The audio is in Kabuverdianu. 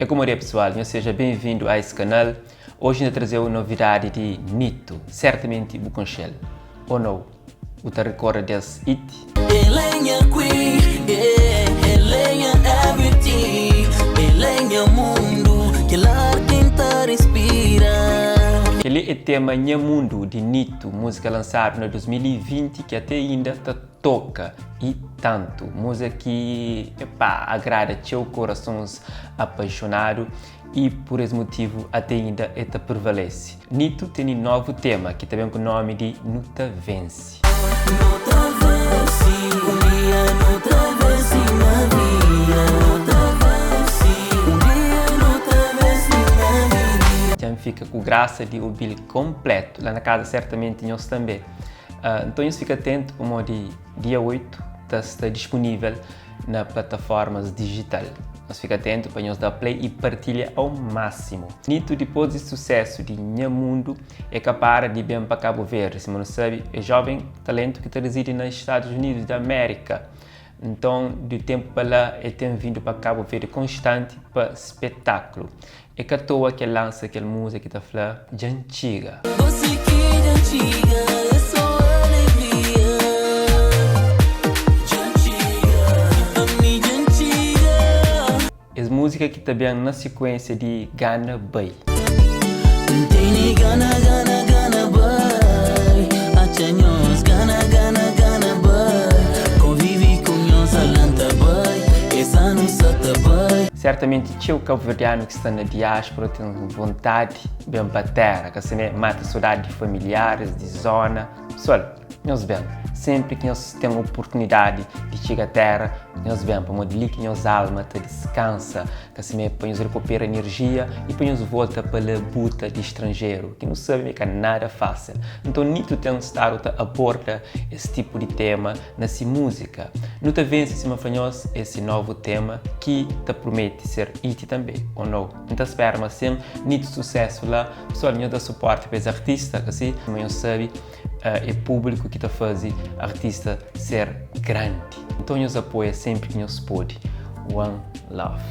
É kumodé pessoal, nhos seja bem vindo a esse canal. Hoje nta trazeu novidade di Nito, certamente bu conxel ou não? Bu ta recorda des hit? Ela é nha queen, yeah. Ela é nha everything. Ela é nha mundo, kel ar ki N ta respira. Kel-li é tema Nha Mundu di Nito, múzika lansadu na 2020 ki até inda ta toka y tantu. Múzika ki, epá, agrada txeu korasons apaixonadu y pur es mutivu até inda e ta prevalese. Nito tene novu tema ki ta ben ku nomi di Nu Ta Vense. Nu ta vense, un dia nu ta vense na vida. Nu ta vense, un dia nu ta vense na vida. Dja N fika ku grasa di obi-l konplétu. La na kaza sertamenti nhos tanbê. Nton nhos fika atentu pamodi dia 8 ta sta dispunível na plataformas dijital. Nhos fika atentu pa nhos da play y partilha ao másimu. Nito dipôs di susésu di Nha Mundu é ka para di ben pa Kabu Verdi. Sima nu sabe é jóven talentu ki ta rizidi na Stadus Unidus di Amérika. Nton di tenpu pa la el ten vindu pa Kabu Verdi konstanti pa spetaklu. É ka toa ki el lansa kel múzika ki ta fla Dja N txiga. Gosi ki dja N txiga é sô alegria. Dja N txiga, ami dja N txiga. Es múzika ki ta ben na sikuénsia di Gana Bai. N tene gana, gana, gana bai Atxa nhos gana, gana, gana bai Konvivi ku nhos alan ta bai Es anu sa ta bai. Sertamenti txeu kabuverdianu ki sta na diáspora ten vontadi ben pa téra, ka simé mata sodadi di familiaris, di zona. Pesoal, nhos ben. Senpri ki nhos ten oportunidadi di txiga téra, nhos ben, pamodi li ki nhos alma ta diskansa, ka simé pa nhos rekupera enerjia i pa nhos volta pa labuta di stranjeru, ki nu sabe ma é ka nada fásil. Nton, Nito ten stadu ta aborda es tipu di tema na si múzika. Nu ta vense sima fla nhos esse novu tema ki ta prumeti ser hit tanbe, ou nou? N ta spera ma sin, nito susesu la. Pessoal, nhos da suporti pa es artista, ka si? Sima nhos sabe, é públiku ki ta faze artista ser grandi. Nton nhos apoia senpri ki nhos pode. One love.